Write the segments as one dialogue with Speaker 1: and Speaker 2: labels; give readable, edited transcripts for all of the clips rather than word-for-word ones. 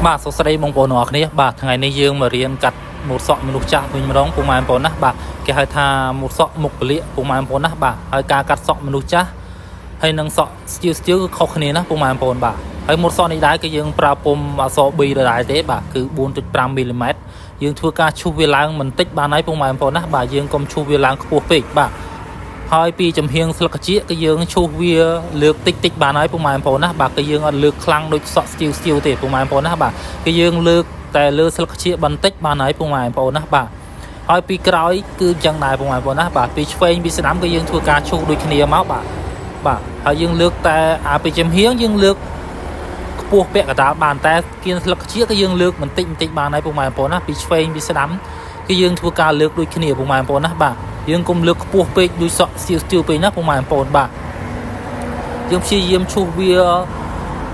Speaker 1: បាទសួស្តីបងប្អូនទាំងអស់គ្នាបាទថ្ងៃនេះយើងមករៀនកាត់ម៉ូតសក់មនុស្សចាស់វិញម្ដងពុកម៉ែបងប្អូនណាបាទគេហៅថាម៉ូតសក់មុខពលាកពុកម៉ែបងប្អូនណាបាទហើយការកាត់សក់មនុស្សចាស់ហើយនឹងសក់ស្ទាវស្ទាវគឺខុសគ្នាណាពុកម៉ែបងប្អូនបាទហើយម៉ូតសក់នេះដែរគឺយើងប្រើពុំអក្សរ B ដដែលទេបាទគឺ4.5មីលីម៉ែត្រយើងធ្វើការឈូសវាឡើងបន្តិចបានហើយពុកម៉ែបងប្អូនណាបាទយើងកុំឈូសវាឡើងខ្ពស់ពេកបាទហើយពីចំហៀងស្លឹកត្រចៀកគឺយើងឈូសវាលើកតិចតិចបានហើយពុកម៉ែបងប្អូនណាបាទគឺយើងអត់លើកខ្លាំងដូចសក់ស្ទាវស្ទាវទេពុកម៉ែបងប្អូនណាបាទគឺយើងលើកតែលើស្លឹកត្រចៀកបន្តិចបានហើយពុកម៉ែបងប្អូនណាបាទហើយពីក្រោយគឺអញ្ចឹងដែរពុកម៉ែបងប្អូនណាបាទពីឆ្វេងពីស្ដាំគឺយើងធ្វើការឈូសដូចគ្នាមកបាទបាទហើយយើងលើកតែអាពីចំហៀងយើងលើកខ្ពស់ពាក់កណ្ដាលបានតែគៀនស្លឹកត្រចៀកគឺយើងលើកបន្តិចបន្តិចបានហើយពុកម៉ែបងប្អូនណាពីឆ្វេងពីស្ដាំគឺយើងធ្វើការលើកដូចគ្នាពុកម៉ែបងប្អូនណាបាទយើងកុំលើកខ្ពស់ពេកដូចសក់ស្ទាវស្ទាវពេកណាពុកម៉ែបងប្អូនបាទយើងព្យាយាមឈូសវា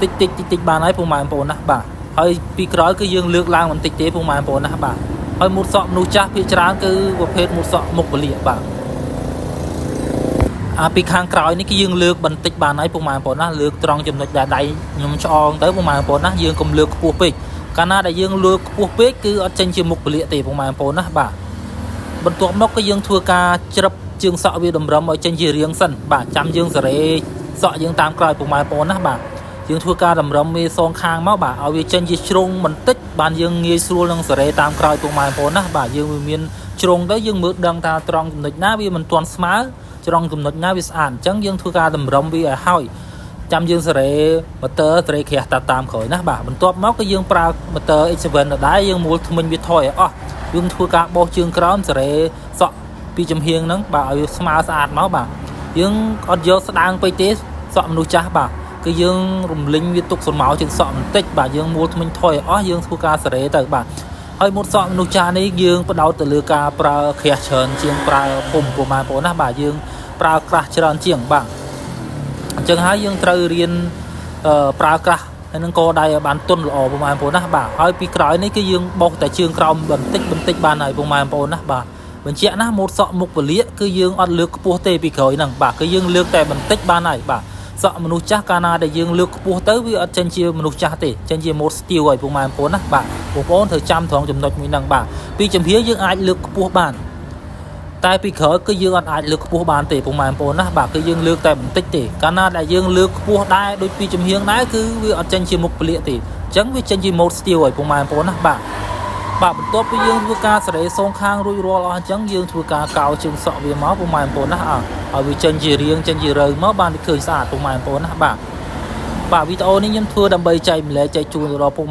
Speaker 1: តិចតិចតិចតិចបានហើយពុកម៉ែបងប្អូនណាបាទហើយពីក្រោយគឺយើងលើកឡើងបន្តិចទេពុកម៉ែបងប្អូនណាបាទហើយម៉ូតសក់មនុស្សចាស់ភាគច្រើនគឺប្រភេទម៉ូតសក់មុខពលាកបាទអាពីខាងក្រោយនេះគឺយើងលើកបន្តិចបានហើយពុកម៉ែបងប្អូនណាលើកត្រង់ចំណុចដែលដៃខ្ញុំឆ្អងទៅពុកម៉ែបងប្អូនណាយើងកុំលើកខ្ពស់ពេកកាលណាដែលយើងលើកខ្ពស់ពេកគឺអត់ចេញជាមុខពលាកទេពុកម៉ែបងប្អូនណាបាទបន្ទាប់មកគឺយើងធ្វើការជ្រឹបជើងសក់វាតម្រឹមឲ្យចេញជារាងសិនបាទចាំយើងសេរីសក់យើងតាមក្រោយពុកម៉ែបងប្អូនណាបាទយើងធ្វើការតម្រឹមវាសងខាងមកបាទឲ្យវាចេញជាជ្រុងបន្តិចបានយើងងាយស្រួលនឹងសេរីតាមក្រោយពុកម៉ែបងប្អូនណាបាទយើងវាមានជ្រុងទៅយើងមើលដឹងថាត្រង់ចំណុចណាវាមិនទាន់ស្មើត្រង់ចំណុចណាវាស្អាតអញ្ចឹងយើងធ្វើការតម្រឹមវាឲ្យហើយចាំយើងសេរីម៉ូទ័រសេរីក្រាស់តាតាមក្រោយណាបាទបន្ទាប់មកគឺយើងប្រើម៉ូទ័រ X7 ដដែលយើងមូលធ្មេញវាថយឲ្យអស់យើងធ្វើការបោសជើងក្រោមសេរីសក់ពីចំហៀងហ្នឹងបាទឲ្យវាស្មើស្អាតមកបាទយើងអត់យកស្ដើងពេកទេសក់មនុស្សចាស់បាទគឺយើងរំលីងវាទុកស្រមោជើងសក់បន្តិចបាទយើងមូលធ្មេញថយឲ្យអស់យើងធ្វើការសេរីទៅបាទហើយម៉ូតសក់មនុស្សចាស់នេះយើងផ្ដោតទៅលើការប្រើក្រាស់ច្រើនជាងប្រើពុំពុំបងប្អូនណាបាទយើងប្រើក្រាស់ច្រើនជាងបាទអញ្ចឹងហើយយើងត្រូវរៀនប្រើក្រាស់ហើយនឹងកដៃឲ្យបានទន់ល្អពុកម៉ែបងប្អូនណាបាទហើយពីក្រោយនេះគឺយើងបោសតែជើងក្រោមបន្តិចបន្តិចបានហើយពុកម៉ែបងប្អូនណាបាទបញ្ជាក់ណាម៉ូតសក់មុខពលាកគឺយើងអត់លើកខ្ពស់ទេពីក្រោយហ្នឹងបាទគឺយើងលើកតែបន្តិចបានហើយបាទសក់មនុស្សចាស់កាលណាដែលយើងលើកខ្ពស់ទៅវាអត់ចេញជាមនុស្សចាស់ទេចេញជាម៉ូតស្ទាវហើយពុកម៉ែបងប្អូនណាបាទបងប្អូនត្រូវចាំត្រង់ចំណុចមួយហ្នឹងបាទពីចំហៀងយើងអាចលើកខ្ពស់បានតែពីក្រោយគឺយើងអត់អាចលើកខ្ពស់បានទេពុកម៉ែបងប្អូនណាបាទគឺយើងលើកតែបន្តិចទេកាលណាដែលយើងលើកខ្ពស់ដែរដូចពីចំហៀងដែរគឺវាអត់ចេញជាមុខពលាកទេអញ្ចឹងវាចេញជាម៉ូតស្ទាវហើយពុកម៉ែបងប្អូនណាបាទបាទបន្ទាប់ពីយើងធ្វើការសេរីសងខាងរួចរាល់អស់អញ្ចឹងយើងធ្វើការកោជើងសក់វាមកពុកម៉ែបងប្អូនណាឲ្យវាចេញជារាងចេញជារើមកបានឃើញស្អាតពុកម៉ែបងប្អូនណាបាទបាទវីដេអូនេះខ្ញុំធ្វើដើម្បីចែកម្លែកចែកជូនទៅដល់ពុក